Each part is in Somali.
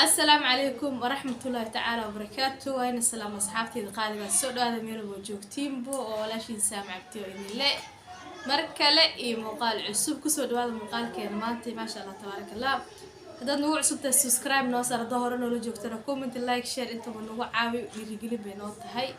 Asalaamu calaykum waraxmatullaahi tacaala wabarakaatu. Waa ina salaam asxaabteyda qaaligaa, soo dhawaada meel walba joogtiinbo oo walaashiin Saam Cabdi oo idinle mar kale iyo muuqaal cusub. Kusoo dhawaada muuqaalkeena maanta. Maasha Allah, tabaaraka Allah. Haddaad nagu cusubtahay, subscribe noo saar. Haddaa hore noola joogtana, comment, like, share intaba nagu caawi, dhiirigelin bay noo tahay.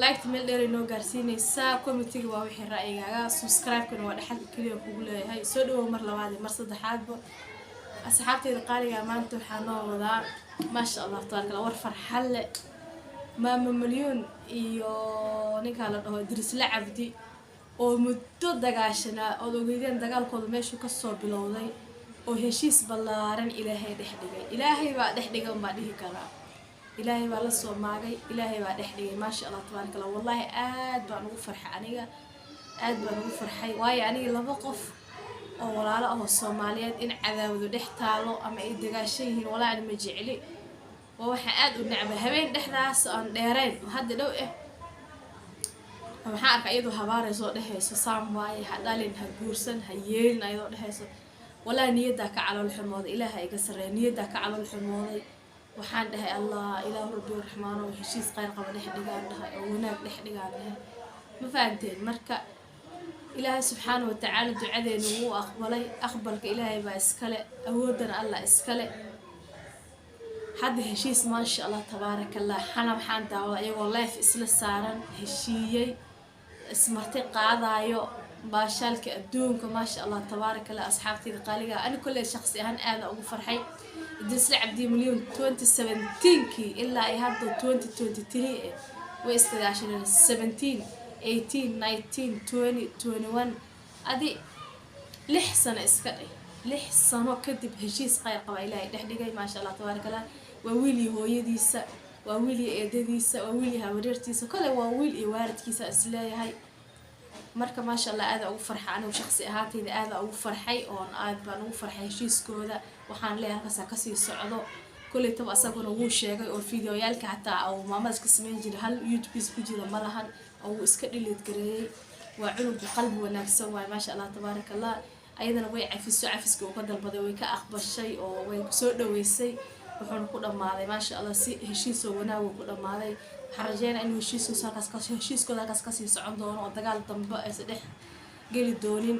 Liketa meel dheeray noo gaarsiinaysaa, commentiga waa wixii ra'yigaaga, subscribe-kana waa dhexalka keliya kugu leeyahay. Soo dhawow mar labaad iyo mar saddexaadba, asxaabteyda qaaligaa. Maanta waxaa noo wadaa, maasha Allah, tabaaraka Allah, war farxad leh. Maama Malyuun iyo ninkaa la dhaho Dirisle Cabdi oo muddo dagaashanaa, ood ogeydeen dagaalkooda meeshuu kasoo bilowday, oo heshiis ballaaran Ilaahay dhex dhigay. Ilaahay baa dhex dhigay unbaa dhihi karaa, Ilaahay baa la soo maagay, Ilaahay baa dhex dhigay. Maasha Allah, tabaaraka Allah. Wallahi aad baan ugu farxay aniga, aad baan ugu farxay, waayo aniga laba qof oo walaalo ah oo Soomaaliyeed in cadaawadu dhex taalo ama ay dagaashan yihiin, walaa ani ma jecli, waa waxaa aad u necbay. Habeen dhexdaas aan dheerayn oo hadda dhow ah waxaan arkaa iyadoo habaarayso oo dhehayso, "Saam waaye, ha dhalin, ha guursan, ha yeelin," ayadoo dhehayso. Walaa niyaddaa ka calool xumooday, Ilaaha iga sarreeya, niyaddaa ka calool xumooday. Waxaan dhahay, "Allah, Ilaahu Rabbi Raxmaano, heshiis khayr qaba dhex dhigaan," dhahay, "oo wanaag dhex dhigaan," dhahay. Ma fahanteen? Marka Ilaahay subxaana watacaala ducadeena wuu aqbalay. Aqbalka Ilaahay baa iskale, awoodana Allah iskale. Hadda heshiis, maasha Allah, tabaaraka Allah. Xana waxaan daawada iyagoo live isla saaran, heshiiyey, ismarti qaadayo, baashaalka adduunka. Maasha Allah, tabaaraka Allah. Asxaabteyda qaaliga, ani kolley shaqsi ahaan aada ugu farxay. Idrisle Cabdi Milyan 2017kii ilaa ay hadda 2023 way isdagaashaneen. 17, 18, 19, 20, 21, adi 6 sano iska dheh. 6 sano kadib heshiis khayr qaba Ilaahay dhex dhigay. Maasha Allah, tabaaraka Allah. Waa wiil iyo hooyadiisa, waa wiil iyo eedadiisa, waa wiil iyo habaryartiisa, kole waa wiil iyo waalidkiisa isleeyahay. Marka maasha Allah, aada ugu farxay anigu shaqsi ahaantayda, aada ugu farxay oon aad baan ugu farxay heshiiskooda. Waxaan leeyahay halkaas kasii socdo. Kolley taba asaguna wuu sheegay oo videoyaalka xataa uu maamadaas ka sameyn jiray hal YouTubekiisa ku jira ma lahan oo wuu iska delete gareeyey. Waa cunugu qalbi wanaagsan waaye, maasha Allah, tabaaraka Allah. Ayadana way cafiso, cafiska uu ka dalbaday way ka aqbashay oo way soo dhaweysay. Wuxuuna ku dhammaaday, maasha Allah, si heshiisoo wanaag uu ku dhammaaday. Waxaan rajeynaa inuu heshiiskooda halkaas kasii socon doono oo dagaal dambe aysan dhex geli doonin.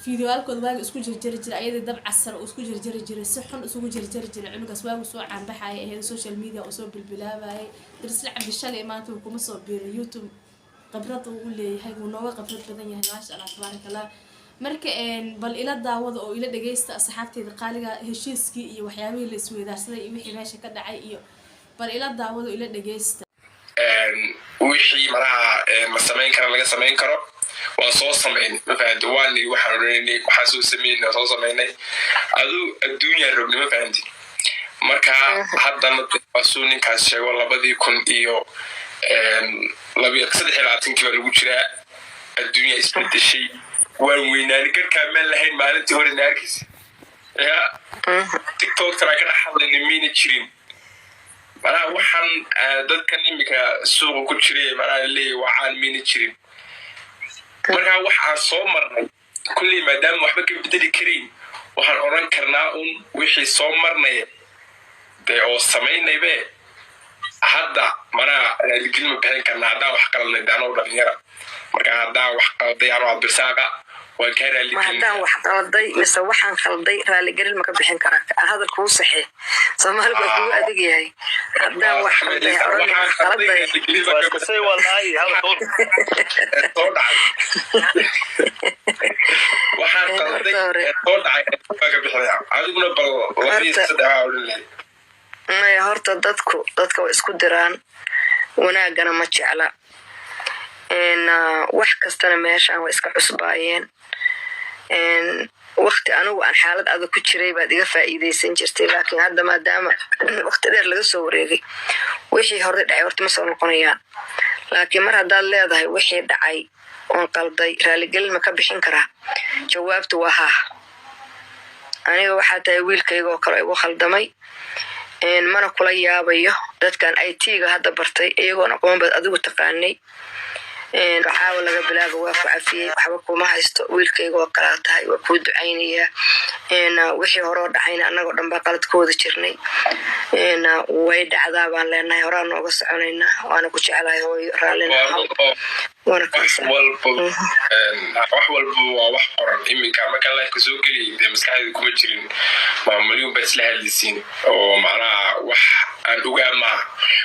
Videoyaalkooda waagi isku jarjari jiray, ayadii dab casar uu isku jarjari jiray, si xun isugu jarjari jiray cunugaas. Waagu soo caanbaxaya ahayd, social media uu soo bilbilaabayay. Dirisle Cabdi shalay maanta uu kuma soo biiray YouTube, khibrad uu u leeyahay, wuu nooga khibrad badan yahay, maasha Allah, tabaaraka Allah. Marka bal ila daawada oo ila dhageysta, asxaabteyda qaaliga, heshiiskii iyo waxyaabihii la isweydaarsaday iyo wixii meesha ka dhacay, iyo bal ila daawada oo ila dhageysta. Wixii malaha la samayn kara, laga samayn karo, waa soo samayn. Ma fahanti? Waan niri, waxaan odhanaynay, waxaan soo sameynay, waa soo samaynay. Adu adduunyaan rognay, ma fahanti? Marka haddana waasuu ninkaas sheego, 2023-kii baa lagu jiraa, adduunya isbedeshay, waan weynaani, garkaa maan lahayn maalintii hore na arkaysa ya. TikToktana ka dhex hadlayna mayna jirin. Manaha waxaan dadkan imika suuqa ku jiray, manaha leeyahy waa caan, mayna jirin. Marka wax aan soo marnay kulley, maadaama waxba ka bedeli karayn, waxaan odhan karnaa un wixii soo marnay dee oo samaynaybe hadda manaha raaligelin ma bixin karnaa haddaan wax qaladnay de anoo dhalinyara. Marka haddaan wax qalday anoo Cabdirsaaqa, waan kaa Ma raaligelin. Haddaan wax qalday mise waxaan khalday, raaligelin ma ka bixin karaa? Hadal kuu saxee, Soomaaligu waa kugu adag yahay. Haddaan wax khalday ha odhan wax khaladay. Waa iska say wallaahi hadalka Soo dhacay, waxaan qalday Horta hore. Soo dhacay baa ka bixinaya. Adiguna bal labaiyo saddex baa odhan lahayd. Maya, horta dadku dadka way isku diraan, wanaagana ma jecla. Wax kastana meeshaan way iska cusbaayeen. Waqti anigu aan xaalad adag ku jiray baad iga faa'iidaysan jirtay, laakiin hadda maadaama waqti dheer laga soo wareegay, wixii hore dhacay horta ma soo noqonayaan. Laakiin mar haddaad leedahay wixii dhacay oon qalday raaligelin ma ka bixin karaa, jawaabtu waa haa. Aniga waxaa tahay wiilkayga oo kale igu khaldamay, mana kula yaabayo. Dadkan IT-ga hadda bartay iyagoon aqoon baad adigu taqaanay. Caawa laga bilaabo waa ku cafiyey, waxba kuma haysto. Wiilkayga oo kalaa tahay, waa kuu ducaynayaa. Wixii horoo dhacayna annagoo dhan baa qalad ku wada jirnay. Way dhacdaa baan leenahay, horaa nooga soconaynaa. Waana ku jeclahay hooyo, raallina ahaw, waana wax kaasa. Walba wax walba waa wax qoran. Iminka markaan live-ka soo geliyay, dee maskaxdayda kuma jirin maamulyuun baa isla hadlaysiin oo macnaha wax aan ogaa maaha.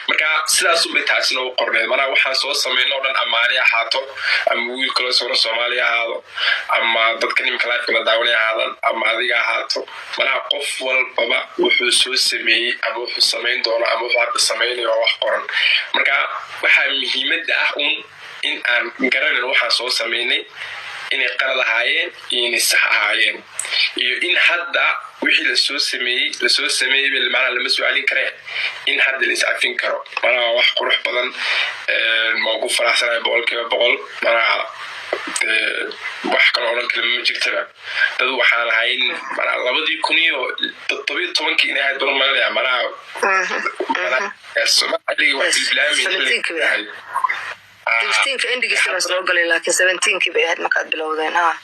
Marka sidaas unbay taasina u qorneed. Macnaha waxaan soo samayno o dhan, amaani ahaato ama wiil kaloo sawra Soomaaliya ahaado ama dadka nimanka live-ka la daawanay ahaadan ama adiga ahaato, macnaha qof walbaba wuxuu soo sameeyey ama wuxuu samayn doono ama wuxuu hadda samaynayo waa wax qoran. Marka waxaa muhiimadda ah un in aan garanin waxaan soo samaynay inay qalad ahaayeen iyo inay sax ahaayeen, iyo in hadda wixii lasoo sameeyey macnaha lama soo celin karee, in hadda la iscafin karo. Macnaha waa wax qurux badan. Waan ku faraxsanahay 100%. Macnaha dee wax kaloo odhan kale ma jirtaba. Dad waxaan ahayn macnaha 2017-kii inay ahayd baan malanaya, macnaha xilligii wax bilbilaamay 17-kii bay ahayd. 16-ka endigiisa baan soo galay, laakiin 17-kii bay ahayd markaad bilowdeen ha.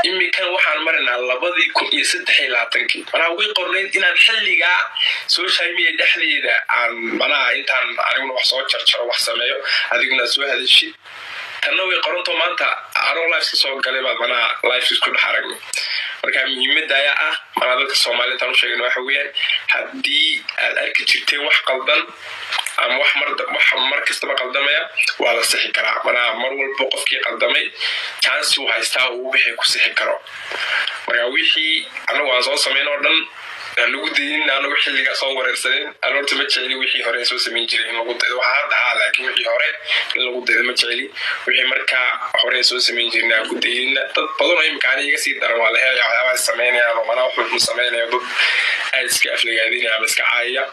Imikan waxaan marinaa 2023-kii. Manaa way qornayd inaan xilligaa social media dhexdeeda aan manaha intaan aniguna wax soo jarjaro, wax sameeyo, adiguna soo hadashid. Tanna way qorantoo maanta anoo live ka soo galay baad manaha live isku dhex aragnay. Marka muhiimadda ayaa ah, manaa dadka Soomaaliya intaan u sheegayna waxa weeyaan, haddii aad arki jirteen wax qaldan ama wax mar wax mar kastaba qaldamaya, waa la sixi karaa. Manaa mar walba qofkii qaldamay chance uu haystaa uu wixii ku sixi karo. Marka wixii anagu aan soo samayn oo dhan aan lagu daynin, anagu xilligaa soo wareersanin. Aan horta ma jecli wixii hore soo samayn jiray in lagu daydo. Waxaa hadda haa, laakiin wixii hore in lagu daydo ma jecli. Wixii markaa hore soo samayn jirnay aan ku daynina. Dad badan oo imika ani iga sii daran waa la helaya, waxyaabaha samaynayaan oo manaa wuxuu samaynaya dad aad iska aflagaadinaya ama iska caayaya.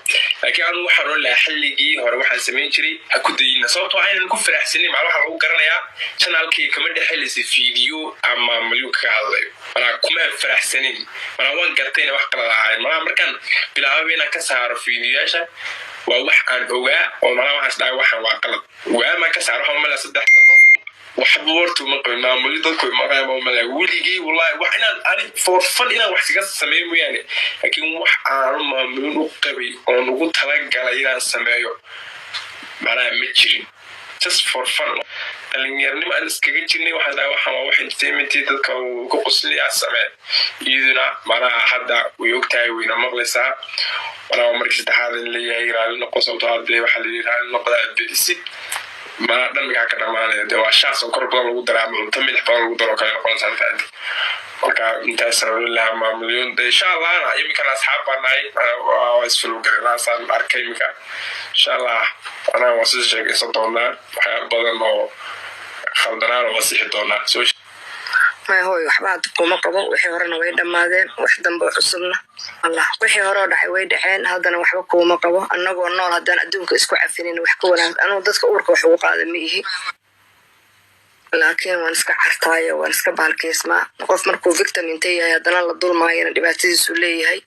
Laakiin anigu waxaan oran lahaa xilligii hore waxaan samayn jiray ha ku dayina, sababtoo aynan ku faraxsanin. Macna waxaa lagu garanayaa channel-kii kama dhexelaysa video ama malyuunka ka hadlayo. Manaa kumaan faraxsanin, manaa waan gartay inay wax qalad ahayn. Manaa markaan bilaababa inaan ka saaro fiidiyoyaasha waa wax aan ogaa oo manaa waxaan isdhahay waxaan waa qalad. Waamaan ka saaro, waxaan umalaya 3 sano waxba horta uma qabin maamulyo. Dadku maqayaba umalaya weligay wallahi wax inaan ani for fun inaan wax iska sameeyo mooyaane, laakiin wax aanu maamulin u qabay oon ugu talagalay inaan sameeyo macnaha ma jirin. Just for fun, dhalinyarnimo aan iskaga jirnay. Waxaan dhahay waxaan waa wax entertainment dadka uu ku qoslaya samee. Iyaduna macnaha hadda way ogtahay, wayna maqlaysaa. Macnaha waa markii saddexaad in leeyahay raali noqo, sababtoo hadde waxaa layidhi raali noqda aad bedisid, manaa dhanmigaa ka dhamaanaya. Dee waa shaas oo kor badan lagu daraa ama cunto milix badan lagu daro kale noqonaysaa, fahanti? Marka intaasaan oran lahaa maamulyoon. De insha Allahna iminkana asxaab baan nahay, waa isfollow garanaasaan arkay iminka. Insha Allah anaa waa sii sheekaysan doonaa, waxyaaba badan oo khaldanaana waa sixi doonaa soo. Maya hooy, waxba hadda kuma qabo. Wixii horena way dhammaadeen, wax dambe oo cusubna Allah. Wixii hore oo dhacay way dhaceen, haddana waxba kuuma qabo. Annagoo nool haddaan adduunka isku cafinin wax ka wanaag. Anugu dadka uurka wax ugu qaada ma ihi, laakiin waan iska cartaayo, waan iska baalkeysmaa. Qof markuu victim inta yahay haddana la dulmaayana dhibaatadiisu leeyahay.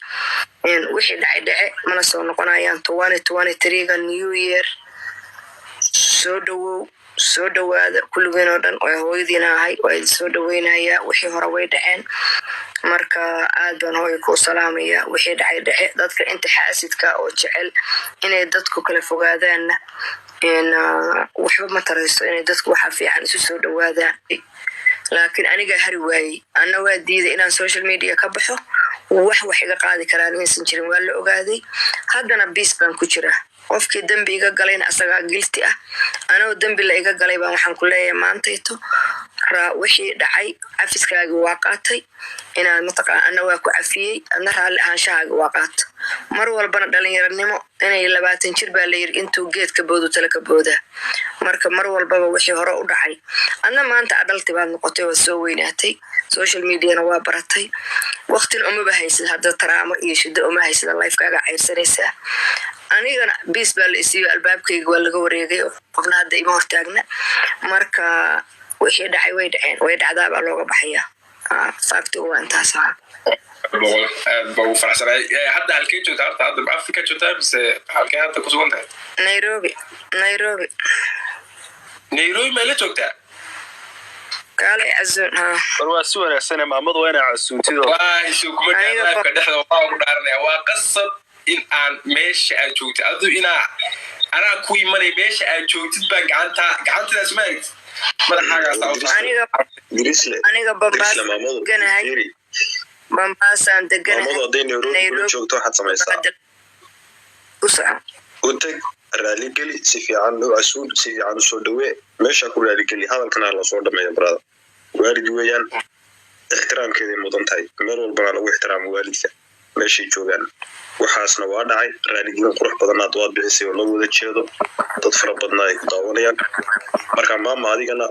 Wixii dhacay dhace, mana soo noqonayaan. 2023-ga new year, soo dhawow, soo dhawaada kulligeen oo dhan. Waa hooyadiina ahay, waa idin soo dhaweynayaa. Wixii hore way dhaceen. Marka aad baan hooyo kuu salaamaya. Wixii dhacay dhace. Dadka inta xaasidka oo jecel inay dadku kala fogaadaanna waxba ma tarayso. Inay dadku waxa fiican isu soo dhawaadaan, laakiin anigaa hari waayey, anna waa diiday inaan social media ka baxo. Wax iga qaadi karaan inaysan jirin waa la ogaaday. Haddana peace baan ku jiraa. Qofkii dembi iga galayna asagaa guilty ah. Anoo dembi la iga galay baan waxaan ku leeyahay maantayto wixii dhacay cafiskaagi waa qaatay, inaad mataqaan ana waa ku cafiyey, adna raalli ahaanshahaagi waa qaata. Mar walbana dhalinyaranimo inay 20 jir baa layiri intuu geedka boodu tala ka boodaa. Marka mar walbaba wixii hore u dhacay, adna maanta adult-i baad noqotay, waad soo weynaatay, social mediana waa baratay. Waqtina umaba haysid hadda, taraamo iyo shiddo uma haysid, life-kaaga cayrsanaysaa. Anigana peace baa la isiiyo, albaabkayga waa laga wareegay oo qofna hadda ima hortaagna. Marka wixii dhacay way dhaceen, way dhacdaa baa looga baxaya. Fact-igu waa intaas ahaa. Boqol aad baa ugu faraxsanahay. Hadda halkee joogtaa horta? Hadda ma Africa joogtaa mise halkee hadda ku sugan tahay? Nairobi, Nairobi. Nairobi may la joogtaa? Kaalay casuun, haa. War waa si wanaagsane, maamadu waa inay casuuntidoo. Wallaahi soo kuma Aniga live-ka dhexda waxaa ugu dhaaranaya, waa qasab in aan meesha aad joogtid adu inaa anaa ku imanay. Meesha aad joogtid baan gacanta gacantidaas ma aragtid madaxaagaas. Aniga Grisle. Aniga Grisle, Bambaasaan maamadu deganahay. Fiiri, Bambaasaan deganahay. Maamadu hadday Nairobi kula Nairobi joogto, waxaad samaysaa hadda ku soco. U tag, raaligeli, si fiican u casuul, si fiican u soo dhawee, meeshaa ku raaligeli. Hadalkana lasoo dhameeyo, brother. Waalid weeyaan, ixtiraamkeeday mudan tahay. Meel walbana lagu ixtiraamo waalidka meeshay joogaan. Waxaasna waa dhacay. Raaligelin qurux badanaad waad bixisay oo loo wada jeedo, dad fara badna ay ku daawanayaan. Marka maama, adigana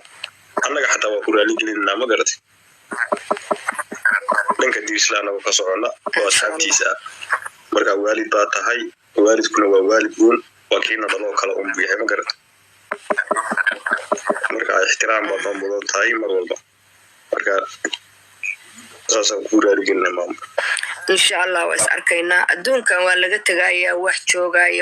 annaga xataa waa ku raaligelinaa, ma garatay? Dhanka Dirisla anagoo ka soconna oo asxaabtiisa ah. Marka waalid baa tahay, waalidkuna waa waalid guun, waa kiina dhaloo kale unbuu yahay, ma garatay? Marka ixtiraam baad noo mudan tahay mar walba. Marka saasaan kuu raaligelinaa, maama. Insha Allah waa is arkaynaa. Adduunkan waa laga tegayaa, wax joogaya.